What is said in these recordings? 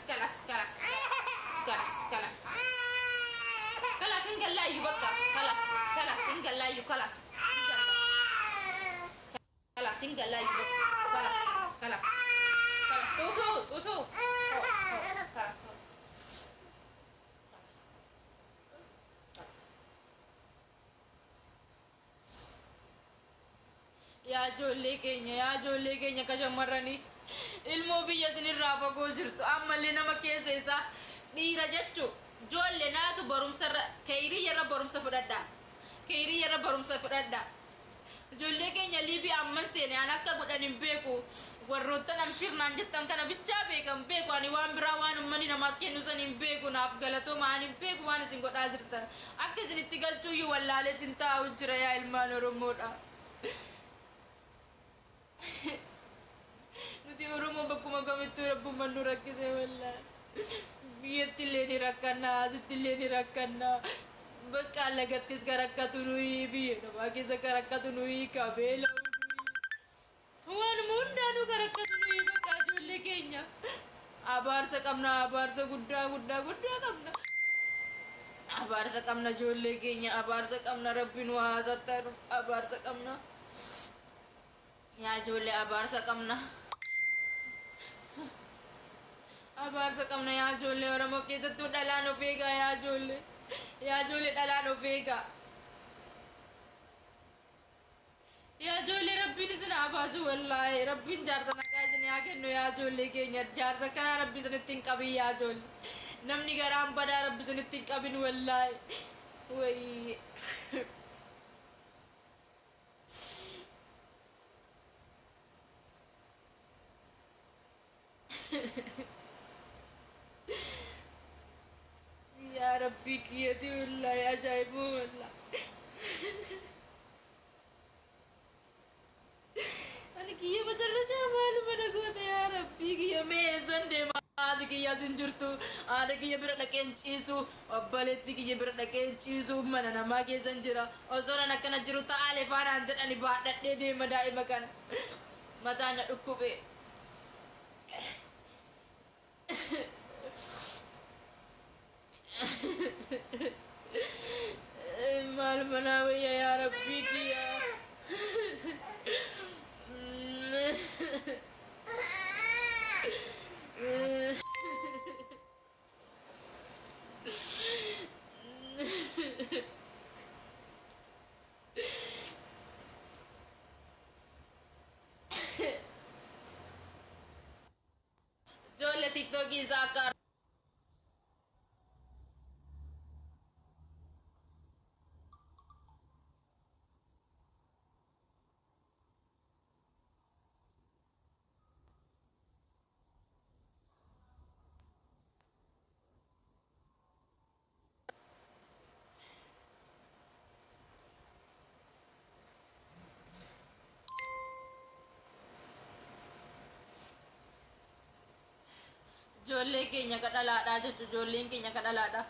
Kalas kalas kalas kalas kalas kalas hin gallaayyu bakka kalas kalas hin gallaayyu kalas hin galla kalas hin gallaayyu bakka kalas kalas kalas tuutuu tuutuu kalas kalas. Yaa ijoollee keenya yaa ijoollee keenya ka shammarranii ilmoo biyya isinirraa fagoo jirtu ammallee nama keessa isaa dhiira jechu joolle naatu barumsarra keeyriyyarra barumsa fudhadha keeyriyyarra barumsa fudhadha ijoollee keenya liibii amman seene an akka godhan hin beeku warroottan amshiir naan jettan kana bichaa beekan beeku ani waan biraa waan ummanni namaas kennu san hin beeku naaf galatooma ani hin beeku waan isin godhaa jirtan Akka isin itti galchuuyyu wallaaleetin taa'u jira yaa ilmaan Oromoodha. Nuti Oromoo bakkuma kamittuu rabbumman nu rakkise wallaahi. Biyyatti illee ni rakkanna, asitti illee ni rakkanna. Bakka lagattis ka rakkatu nuyi, biyya namaa keessa ka rakkatu nuyi, ka beela'u nuyi. Waanuma hundaanuu ka rakkatu nuyi bakka ijoollee keenya. Abaarsa qabna abaarsa guddaa guddaa guddaa qabna. Abaarsa qabna ijoollee keenya abaarsa qabna rabbi nu haa sattaru abaarsa qabna. Yaa ijoollee abaarsa qabna. Abaarsa qabna yaa ijoollee Oromoo keessattuu dhalaan of eegaa yaa ijoollee. Yaa ijoollee dhalaan of eegaa. Yaa ijoollee rabbiin isin haa baasu wallaahi rabbiin jaarsa nagaa isin haa kennu yaa ijoollee keenya jaarsa akkanaa rabbi isinitti hin qabin yaa ijoollee namni garaan badaa rabbi isinitti hin qabin wallaahi wayii. Yaa rabbii kiyyati wallaahi ajaa'ibuma wallaahi. Ani kiyya macarrashaa maaluma na goota yaa rabbii kiyya mee eessan deema haati kiyya as hin jirtu haadha kiyya bira dhaqee hin ciisu obboleettii kiyya bira dhaqee hin ciisu mana namaa keessan jira osoo nan akkana jiru ta'aalee faanaan jedhani baadhadhee deema daa'ima kana mataan na dhukkube. Maal manaa wayya yaa rabbii kiyya. Ijoollee tiktookii isaa akka Ijoollee keenya ka dhalaadhaa jechu ijoolleen keenya ka dhalaadha.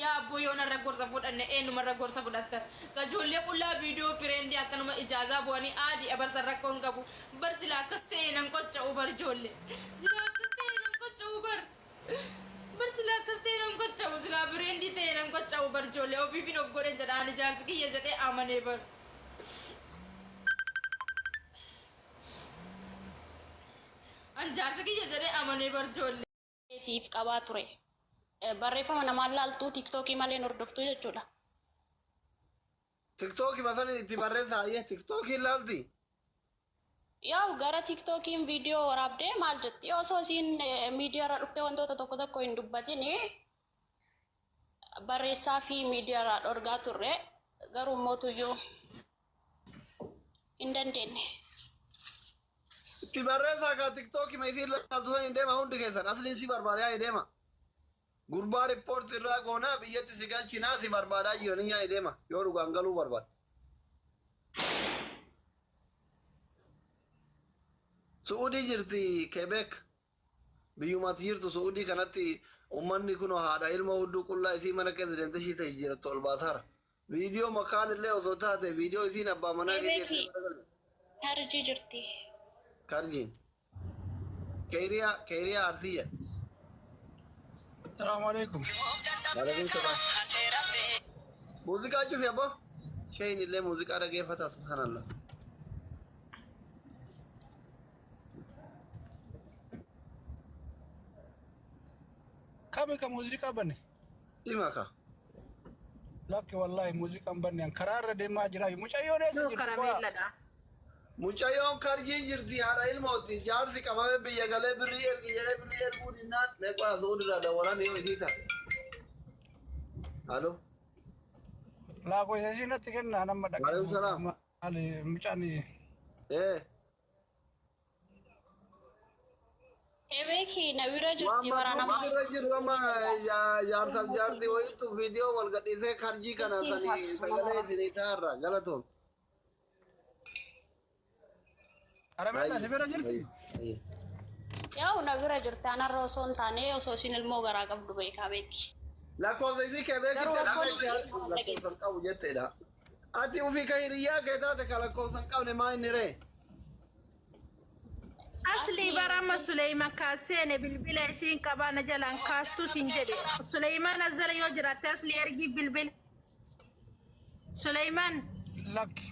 Yaa abboo yoo narra gorsa fudhanne eenyumarra gorsa fudhattan. Ka ijoollee qullaa viidiyoo fireendii akkanuma ijaazaa bu'anii aadi abarsan rakkoo hin qabu. Bar sila akkas ta'e nan qocca'u bar ijoollee. Sila akkas ta'e nan qocca'u bar. Bar silaa akkas ta'e nan qocca'u silaa fireendii ta'e nan qocca'u bar ijoollee ofiifin of godhe jedha ani jaarsi kiyya jedhee amanee bar. An jaarsi kiyya jedhee amanee bar ijoollee. Siif qabaa ture. Barreeffama namaan laaltuu tiktookii malee hin hordoftuu jechuudha. Tiktookii masanin itti barreessaa hayyee tiktookiin laalti. Yaw gara tiktokiin video waraabdee maal jetti osoo isiin media irra dhuftee wantoota tokko tokko hin dubbatin barreessaafii media irraa dhorgaa turre garuu mootuyyuu hin dandeenne. Itti barreessaa kaa tiktookii ma isiin laaltu saniin deema hundi keessan asliin si barbaada yaa'ii deema. Gurbaa report irraa goonaa biyyatti si galchinaa si barbaadaa jiranii yaa'ii deema yoo dhugaan galuu barbaade. Su'udii jirti Quebec biyyuma ati jirtu Su'udii kanatti ummanni kunoo haadha ilmoo hudduu qullaa isii mana keessa deemte ishii ta'e jijjiirattu ol baasaara. Viidiyoo makaan illee osoo taate viidiyoo isiin abbaa manaa keetii Quebec jettee mana galte. Karjii jirti. Karjiin. Keeyriyaa Keeyriyaa Arsiyya. Salaamu alaikum. Waalaikum salaam. Muuziqaa cufi abbo. Sheen illee muuziqaa dhageeffata, subhaanallah. Kami ka muuziqaa banne? Hima ka. Lakki, wallahi muuziqaan banne, an karaa irra deemaa jira. Mucayyoon eessa Nuu jirti? karameelladha. Mucayyoon karjiin jirti, haadha ilmooti. Jaarsi qabame biyya galee birrii ergi jedhee birrii erguu dinnaan meeqaa suudhi irraa dawwalan yoo isii taate. Halo. Laakoo isa natti kennaa nama dhaqee. Waalaikum salaam. Maali mucaan? Eh. Ebeeki na bira Waan jirti bara nama. irra jiru amma jaarsaaf jaarsi wayitu viidiyoo wal gadhiisee karjii kana sanii sagalee isinii taarra galatoon. Karameella si bira jirti? Yaa'u na bira jirti, anarra osoo hin taane osoo isin ilmoo garaa qabdu beekaa beeki. Lakkoofsa isii kee beekitti Garuu lakkoofsa lakkoofsa hin qabu jetteedha. Ati ofii ka hiriyyaa kee taate ka lakkoofsa hin qabne maa inni ree? Asli bara amma Suleyman kaaseene bilbila isiin qabaa na jalaan kaastuu siin jedhe. Suleyman azala yoo jiraatte asli ergii bilbila. Suleyman. Lakki,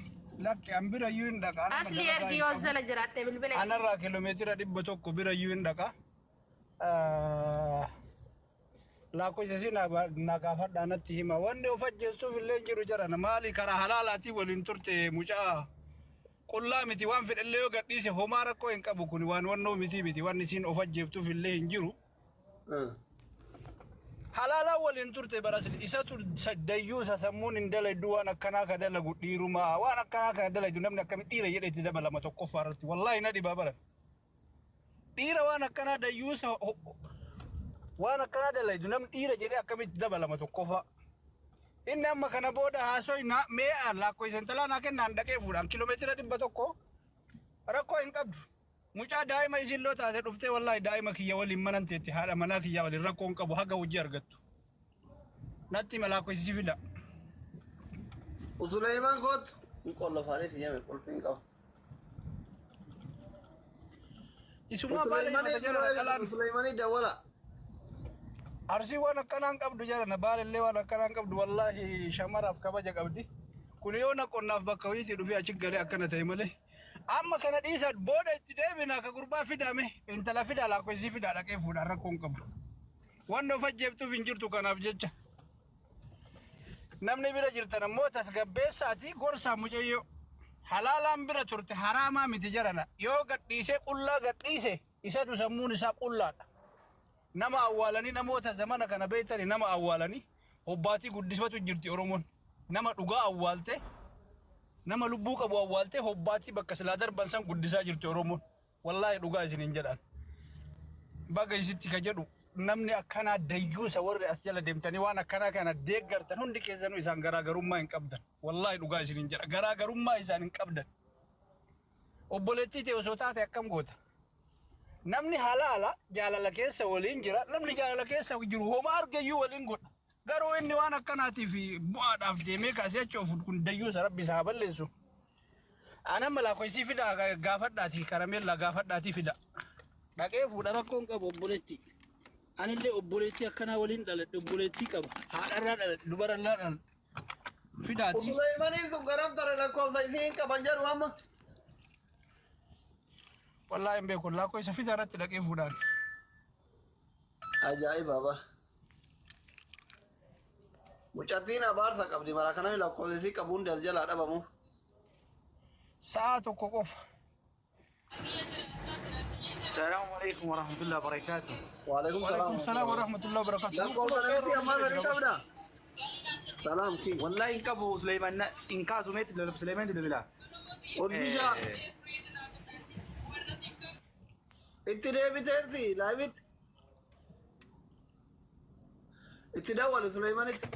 lakki, an bira iyyuu hin dhaqa. Anarra Asli dalagaa ergii hin yoo qabu. azala jiraatte bilbila isiin. Anarraa kiiloomeetira 100 bira iyyuu hin dhaqa. Lakkoofsa isii na gaafadhaa natti hima. Wanni of ajjeestuuf illee hin jiru jedhan. Maali, karaa halaalaatii waliin turte, mucaa qullaa miti, waan fedhallee yoo gadhiise homaa rakkoo hin qabu, kun waan wannoo miti, wanni isiin of ajjeeftuuf illee hin jiru. Halaalaan waliin turte baras, isatu dayyuusa sammuun hin dalaydu. Waan akkanaa ka dalagu dhiirumaa, waan akkanaa kana dalaydu namni akkami dhiira jedhe itti dabalama? Tokkoffaa irratti wallaahi na dhibaa baran. Dhiira waan akkanaa dayyuusa waan akkanaa dalaydu namni dhiira jedhee akkamitti dabalama tokkoffaa? Inni amma kana booda haasoyna mee lakkoofsa intalaa naa kennaan dhaqee fuudhaan kiiloomeetira 100 rakkoo hin qabdu. Mucaa daa'ima isin loo taate dhuftee wallaahi daa'ima kiyya waliin manan teetti, haadha manaa kiyya waliin rakkoo hin qabu haga hojii argattu. Natti hima, lakkoofsi si fida. Suleyman kootu. Hin qollofaaniiti jame, qulfii hin qabu. Isumaa baala himata jara dhalaan. Suleymanii dawwala. Arsii waan akkanaa hin qabdu jarana, baalillee waan akkanaa hin qabdu, wallaahi shamaraaf kabaja qabdi. Kun yoo na qonnaaf bakka hojiitii dhufee achi galee akkana ta'e malee. Amma kana dhiisa, booda itti deebina. Akka gurbaa fidame intala fidaa, lakkoofsi fidaa, dhaqee fuudhaan rakkoo hin qabu. Wanni of ajjeeftuuf hin jirtu kanaaf jecha. Namni bira jirtan ammoo tasgabbeessaati gorsaa mucayyoo. Halaalaan bira turte, haraamaa miti jarana. Yoo gadhiisee qullaa gadhiise isatu sammuun isaa qullaadha. Nama awwaalanii, namoota zamana kana beektani, nama awwaalanii hobbaatii guddifatu jirti Oromoon. Nama dhugaa awwaalte, nama lubbuu qabu awwaalte, hobbaatii bakka silaa darban san guddisaa jirti Oromoon. Wallaahi dhugaa isiniin jedhaan. Baga isitti ka jedhu namni akkanaa dayyuusa, warri as jala deemtanii waan akkanaa kana deeggartan hundi keessanuu isaan garaagarummaa hin qabdan. Wallaahi dhugaa isiniin jedha, garaagarummaa isaan hin qabdan. Obboleettii ta'e osoo taate akkam goota? Namni halaala jaalala keessa waliin jira. Namni jaalala keessa jiru homaa argayyuu waliin godha. Garuu inni waan akkanaatiif bu'aadhaaf deemee kaasee achi ofu kun dayyuusa, rabbi isaa haa balleessu. Ana malaa isii fidaa, gaafadhaatii karameellaa gaafadhaatii fida. Dhaqee fuudha, rakkoon qabu obboleetti. Anillee obboleettii akkanaa waliin dhaladhe, obboleettii qaba. Haadharraa dhaladhe, dubararraa dhaladhe. Fidaati. Suleymaniin sun garam tare, lakkoofsa isii hin qaban jedhu amma. Wallaahi hin beeku, lakkoofsa fidaa irratti dhaqee fuudhaan. Ajaa'iba ba. Mucattiin abaarsa qabdi mara kana lakkoofsa isii qabu hundi as jalaa dhabamu. Sa'a tokko qofa. السلام عليكم ورحمة الله وبركاته. Waalaikum Waalaikum salaam. salaam wa rahmatullahi wa barakatuh. Lakkoofsa namitti ammaa sanii qabda. Salaam kii. والله إن كابو سليمان إن كاسو ميت سليمان دبلا. Urjishaa. Itti deebiteerti laabitti. Itti dawwali Suleymanitti.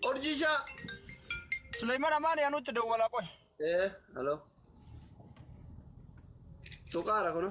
Urjishaa. Suleyman Amaani anutti dawwalaa qoy. Eh, halo. Tuqaara kuno.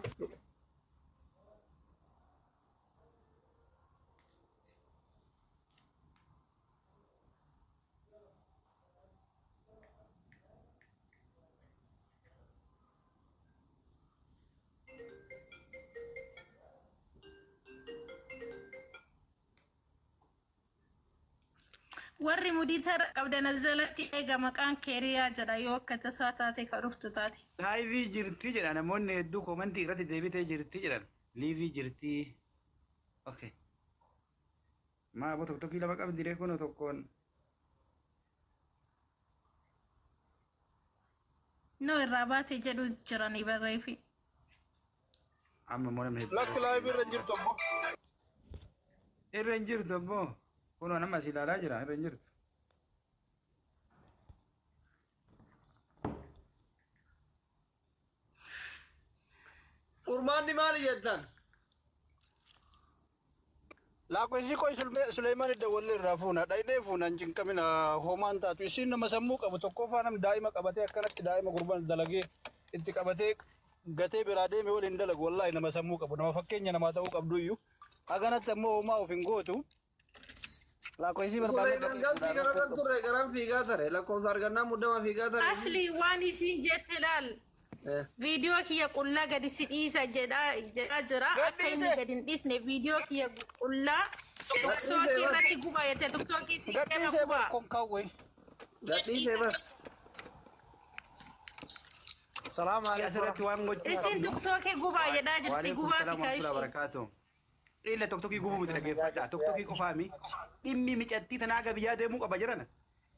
Warri mudii tara qabdan jalatti eega maqaan keeriyaa jedha yoo akka tasaa taate ka dhuftu taate. Live jirti jedha namoonni hedduu comment irratti deebitee jirti jedhan. Live jirti. Okay. Maa aboo tokko tokkii lama qabdi ree kunoo tokkoon. No irraa baate jedhu jiranii barreefi. Amma immoo namni hedduu. Lakki live irra hin jirtu ammoo. Irra hin jirtu ammoo. Kunoo nama as ilaalaa jira irra hin jirtu. Furmaanni maali jettan? Laakkoofsi koo Suleemaan Dawwallee irraa fuuna. Dhaynee fuuna hin cinqamina homaan taatu. Isiin nama sammuu qabu tokkoffaa nam daa'ima qabatee akkanatti daa'ima gurbaan dalagee itti qabatee gatee biraa deeme waliin dalagu wallaahi nama sammuu qabu nama fakkeenya namaa ta'uu qabdu iyyuu. Haganatti ammoo homaa of hin gootu. Laakkoofsi barbaadne Suleeman galtii kanarra turre garan fiigaa tare lakkoofsa argannaa muddama fiigaa tare. Asli waan isiin jette laal. Viidiyoo kiyya qullaa gadi si dhiisa jedhaa jedhaa jira. Akka inni gadi hin dhiisne viidiyoo kiyya qullaa tiktookii irratti gubaa jette tiktookii si deema Gadhiisee gubaa. bakkoon kaawwee. Gadhiisee bar. Salaamu alaikum. Asirratti waan gochuu Isiin tiktookii gubaa jedhaa jirti Waalaikum gubaa salaam fi warahmatullahi kaishii. wabarakatuh. Illa tokkokkii gubuu miti dhaggeeffadhaa. Tokkokkii qofaami. Dhimmi micattii tanaa aga biyyaa deemuu qaba jedhana.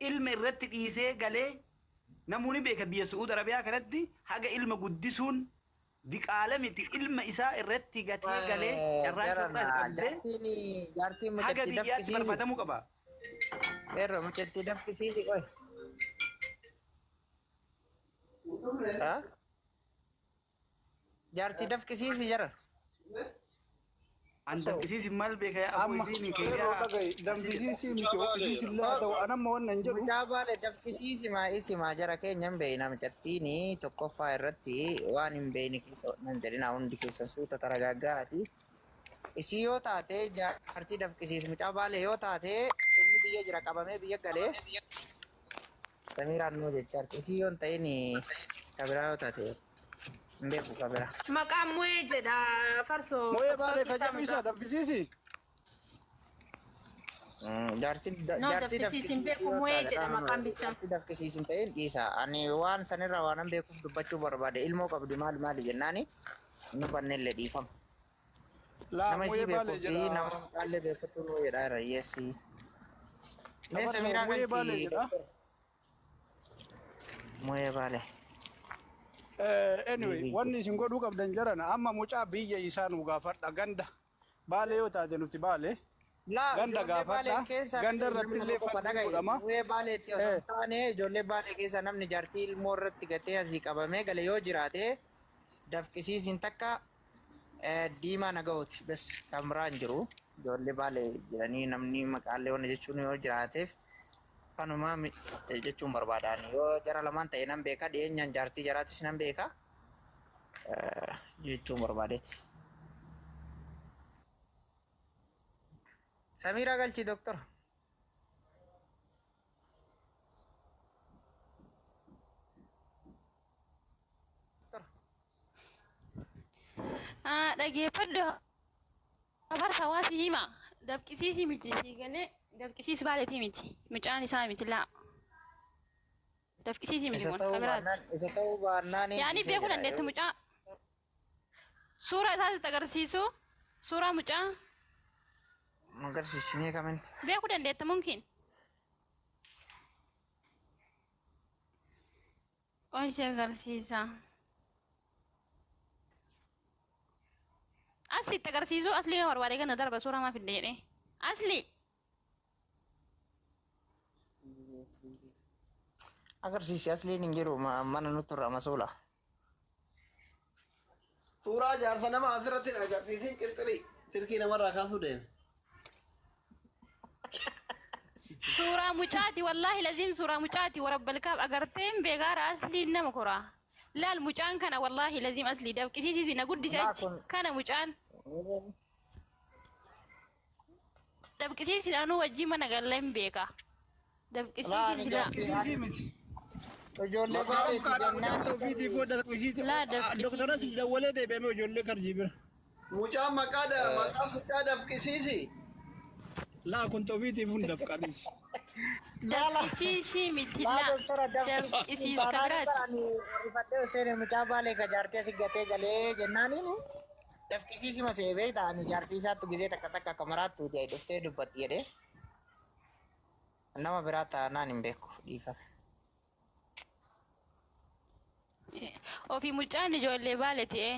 Ilma irratti dhiisee galee namoonni beeka biyya Su'uud Arabiyaa kanatti haga ilma guddisuun diqaala miti ilma isaa irratti gatee galee carraa Jarana irraa qabdee jaartiin jaartiin haga mucattii biyyaatti dafqisiisi. barbaadamuu qaba. Eerro mucattii dafqisiisi qoy. Ha? Jaartii dafqisiisi jara. An dafqisiisi maal beeka yaa Amma abboo isiin yeroo keeyyaa dhagaye danfisiisii miti ho'isiisi illee haa ta'u anamma wannan hin jedhu. Mucaa baale dafqisiisi maa isimaa jara keenya hin beekna mucattiin tokkoffaa irratti waan hin beekne keessa nan jedhina hundi keessa suuta taragaaggaati. Isii yoo taate jaartii dafqisiisi mucaa baale yoo taate inni biyya jira qabamee biyya galee Samiiraan nuu jechaarti. Isii yoo hin ta'in kabiraa yoo taate hin beeku kabiraa. Maqaan mu'ee jedha farsoo Moo'ee baalee tiktookii ka isaa jedhu isa mucaa. danfisiisi. Jaartii No jaartii dafqisiisi hin dafqisiisi beeku yoo mu'ee taate jedha maqaan bichaa. jaartii dafqisiisi hin ta'in dhiisa. Ani waan sanirraa waan an beekuuf dubbachuu barbaade ilmoo qabdi maali maali jennaani nu bannellee dhiifama. Laa Nama isii moo'ee baalee beekuu fi jedha. nama maqaallee beekutu nuu jedhaa jira hiyyeessi. Mee Abarra Samiiraa moo'ee baalee galchi jedha. doktor. Moo'ee baalee. Anyway, wanni isin godhuu qabdan jarana amma mucaa biyya isaa nu gaafadha ganda baalee yoo taate nuti baalee Laa ganda ijoollee baalee gaafadha keessa ganda namni irratti nama illee qofa falmii dhagaye. godhama. Moo'ee baaleetti osoo hin taane ijoollee baalee keessa namni jaartii ilmoo irratti gatee asii qabamee gale yoo jiraate dafqisiisin takka diimaa nagahuuti. Bes kan biraa hin jiru. Ijoollee baalee jedhanii namni maqaalee wanna jechuun yoo jiraateef kanuma jechuun barbaadaan yoo jara lamaan ta'e nan beeka dhiyeenyaan jaartii jaraatis nan beeka jechuun barbaadeeti. Samiiraa galchi doktora. Dhageeffadhu hafarsa hawaasi hima. Dafqisiisi miti sii galee dafqisiis baaleetii miti. Mucaan isaa miti laa. Dafqisiisi miti Isa kun ta'uu kabiraati. baannaan isa ta'uu baannaan Yaani dhiisee beekuu jira. dandeetti mucaa. Suuraa isaa sitti agarsiisu. Suuraa mucaa Agarsiisi mee kamin. beekuu dandeetta mumkin. Qoon ishee agarsiisa. Asli itti agarsiisu asli yoo barbaade ganda darba suuraa maa fidde jedhee. Asli. Agarsiisi asliin hin jiru mana nutti irraa masuula. Suuraa jaarsa nama asirratti hin agarsiisin qirxirii silkii namarraa kaasuu deeme. Suuraa mucaati wallaahi laziim suuraa mucaati warabbalkaaf agarteen beekaara asliin nama koraa. Laal mucaan kana wallaahi laziim asli dafqisiisii na guddise Laa achi kun kana mucaan dafqisiisii anuu wajjin mana galleen beeka. laa Dafqisiisii ani miti laa. jaartii Dafqisiisii miti. ijoollee Maqaa baaleeti ofkaadhaa mucaan jennaan ofiitiif dafqisiisi. Laa Doktoras dafqisiisii. dawwalee deebi'ame ijoollee karjii bira. Mucaan maqaa maqaan mucaa dafqisiisi. Laa kun ofiitiif hin dafqaniisi. Dafqisiisii miti laa. Dafqisiis ka biraati. Rifadhee Hussein mucaa baalee ka jaartii asii gatee galee jennaaniin dafqisiisi masee beektaa ani jaartii isaattu gizee takka takka akka maraattu dhuftee dubbatti jedhee nama biraa taanaan hin beeku dhiifame. Ofii mucaan ijoollee baale ta'e.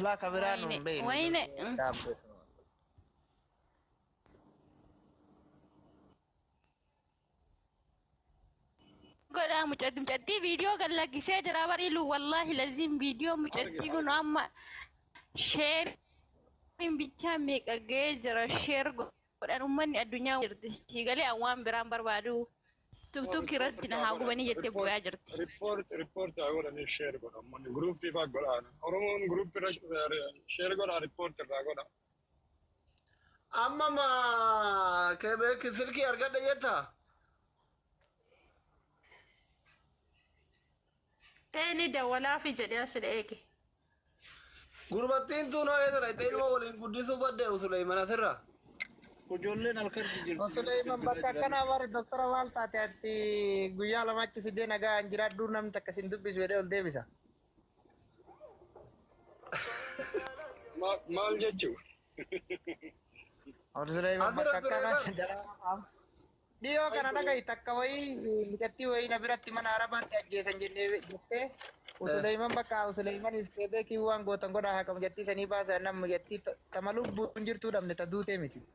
Laa ka biraa nu hin beeknu. Wayne. Godhaa mucatti mucattii viidiyoo gad lakkisee jira bariilu wallaahi laziin viidiyoo mucattii kun amma sheeriin bichaa meeqa ga'ee jira sheer godhan uummanni addunyaa jirti si galee waan biraan barbaadu tuktuk irratti na haa gubanii jettee bu'aa jirti. Report report haa godhaniif share godha. Uummanni guruppii fa'aa godhaa. Oromoon guruppii irra share godhaa report irraa godha. Amma ma Kebeek silkii argadha jettaa? Ni dawwalaafi jedhee as eege. Gurbattiin tun hoo eessa dhaqxee ilma waliin guddisuu badde Usuleeyman asirra. Ijoolleen halkan jirti. Suleiman bakka akkanaa bari doktora maal taate ati guyyaa lamaatti fidee nagaa hin jiraadhu namni takka sin dubbisu jedhee ol deebisa. Maal jechuu? Ol Suleiman bakka akkanaa jala. Dhiyoo kana dhagahi takka wayii mucattii wayii na biratti mana arabaatti ajjeesan jennee jettee Usuleiman bakka Usuleimaniif Kebeekii waan gootan godhaa haqa mucattii sanii baasan nam mucattii tama lubbuun jirtuu dhabne ta duutee miti.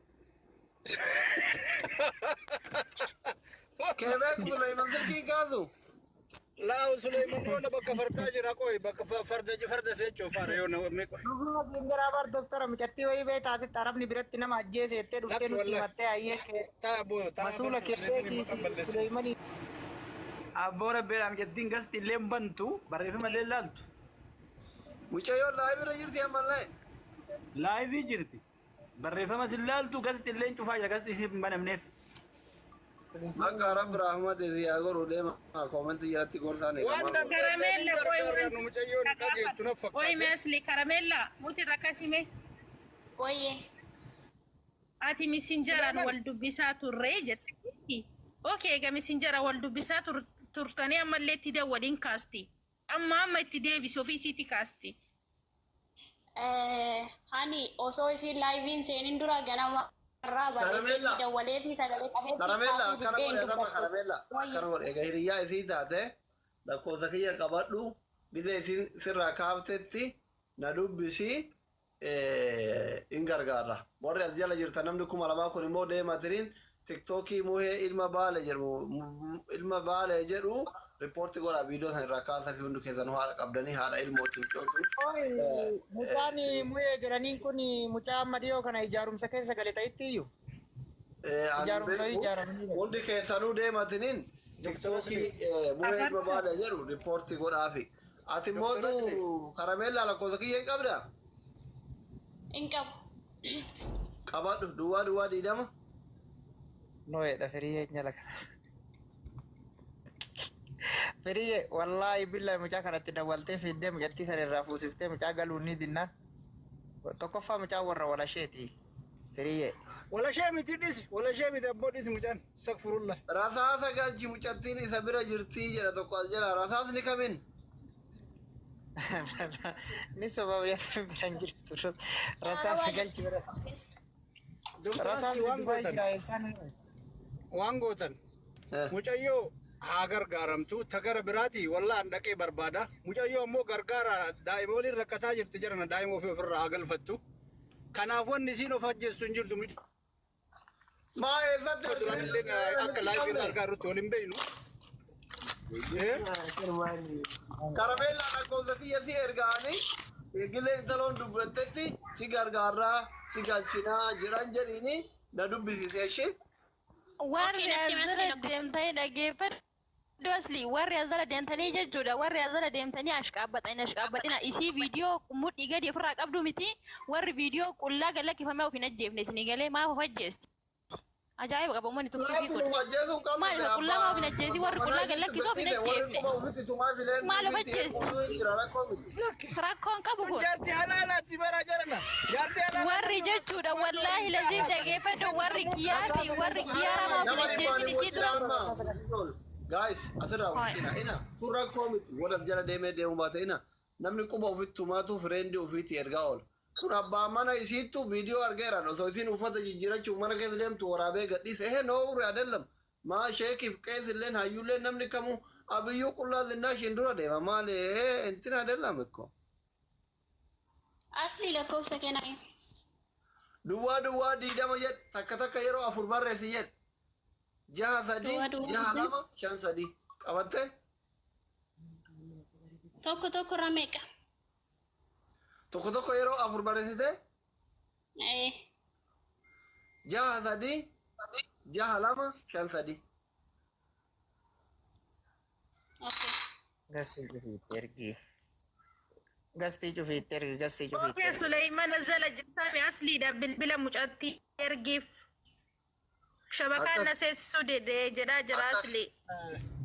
Kebeek Usuleeyman silkii kaasu. Laa Suleiman yoona bakka fardaa jira qoy bakka farda farda seechoo faara yoona meeqa. Dhuguma siin jira bar doktora mucattii wayii bee taate arabni biratti nama ajjeese jettee dhuftee nutti himattee ayyee masuula Kebeekii fi Suleimanii. Abboo rabbeedhaan mucattiin gasti illee hin bantu barreeffama illee laaltu. Mucayyoon laayivii irra jirti ammallee. Laayivii jirti. Barreeffama sin laaltu gasti illee hin cufaa jira gasti isiif hin banamneef. Bakka Rabbi Rahmate yaa godhu deema koomentii jalatti gorsaan Waan eegama. Karameella qoy gargaarnu mucayyoon dhageettu na Qoy fakkaate. meesli karameella muti rakkasime. Wayye. Ati misinjaraan wal dubbisaa turree jette. Okay, egaa misinjara wal dubbisaa turtanii ammallee itti dawwaliin kaasti. Amma amma itti deebisi ofii isiitti kaasti. Hani osoo isiin laayiviin seenin dura ganama irraa barreessee Karameella. dawwalee fi sagalee qabee Karameella kaasuu akkana diddee hin godhe amma dubbattu. karameella akkana godhe egaa hiriyyaa isii taate lakkoofsa kiyya qabadhu gisee isiin sirraa kaaftetti na dubbisi in gargaara. Warri as jala jirtan namni 2000 kun immoo deematiniin tiktookii muhee ilma baale jedhu ilma baale jedhu riippoortii godhaa viidiyoo sana irraa kaasaa fi hundi keessan haadha qabdanii haadha ilmootiin cootu. Mucaan muhee jedhaniin kun mucaa amma dhiyoo kana ijaarumsa keessa gale ta'itti iyyuu. Ijaarumsa ijaaramanii. Hundi keessanuu deematiniin tiktookii muhee ilma baale jedhu riippoortii godhaafi. Ati mootu karameellaa lakkoofsa kiyya hin qabdaa? Hin qabu. Qabadhu duwwaa duwwaa 20. Nooyedha firii jala kana. Firii wallaahi billahi mucaa kanatti dawwaltee fiddee mucattii sana irraa fuusiftee mucaa galuun ni dinnaan. Tokkoffaa mucaa warra walasheeti. Firiyyee. Walashee miti dhisi walashee miti abboo dhisi mucaan astaghfirullah. Rasaasa galchi mucattiin isa bira jirtii jedha tokko as jala rasaasni kamin? Ni soba biyya biraan jirtu. Rasaasa galchi bira. Rasaasni Waan Dubaay gootan jira eessaan? waan gootan mucayyoo haa gargaaramtu ta gara biraati wallaan dhaqee barbaada mucayyoo ammoo gargaara daa'ima waliin rakkataa jirti jedhana daa'ima ofii ofirraa haa galfattu. Kanaaf wanni isiin of ajjeestu hin jirtu. Maa eessatti Duraan akka laayifii gargaarutti waliin beeynu. Karameellaa lakkoofsa kiyya si ergaanii eegilee intaloon dubbattetti si gargaarraa si galchinaa jedhan jedhiini na dubbisiise ishee. Warri as jala deemtanii dhaggeeffadhu asli warri as jala deemtanii jechuudha warri as jala deemtanii ashqaabbaxanii ashqaabbaxina isii viidiyoo mudhii gadi ofirraa qabdu miti warri viidiyoo qullaa gad lakkifamee of hin ajjeefne isinii galee maaf of ajjeesti. Ajaa'iba qaba uummanni tukkii Laatu godhe. nu ajjeesuu hin qabnu. Maal qullaa maa of hin ajjeesin warri qullaa gad lakkisuu of hin Warri ajjeefne. quba ofitti tumaa fileen Maal of ofitti ajjeesti? eeguun jira rakkoo miti. Rakkoon qabu kun. Jaartii halaalaati bara jarana. Jaartii halaalaati. Warri jechuudha wallaahi laziim dhageeffadhu warri kiyyaa fi warri kiyyaa ramaa of hin Nama ajjeesin dhibbaan isii dura. amma. Guys, asirraa walitti ina kun rakkoo miti. Wal jala deemee deemu baate ina namni quba ofitti tumaatu friendii ofiitti ergaa oola. Kun abbaa mana isiittu viidiyoo argeeran osoo isiin uffata jijjiirachuuf mana keessa deemtu waraabee gadhiise. Ehee noo ure adellam. Maa sheekiif qees illeen hayyuulleen namni kamuu abiyyuu qullaa zinnaa ishiin dura deema maali ehee intina adellam ikko. Asli lakkoofsa kennaa. 0020 jedh, takka takka yeroo afur barreessi jedh. 6 3 Duwwaa duwwaa 6 sadii. 2 5 3 qabatte. Tokko tokko irraa meeqa? Tokko tokko yeroo afur barreessite. Eh, 6 3 6 2 5 3. Okay. Gastii cufiitti ergi. Gastii cufiitti ergi. Gastii cufiitti Kophee ergi. Suleyman jala jirtame asliidha bilbila mucattii ergiif. Shabakaan na seensisuu dide jedhaa jira asli.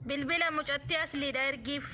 Bilbila mucattii asliidha ergiif.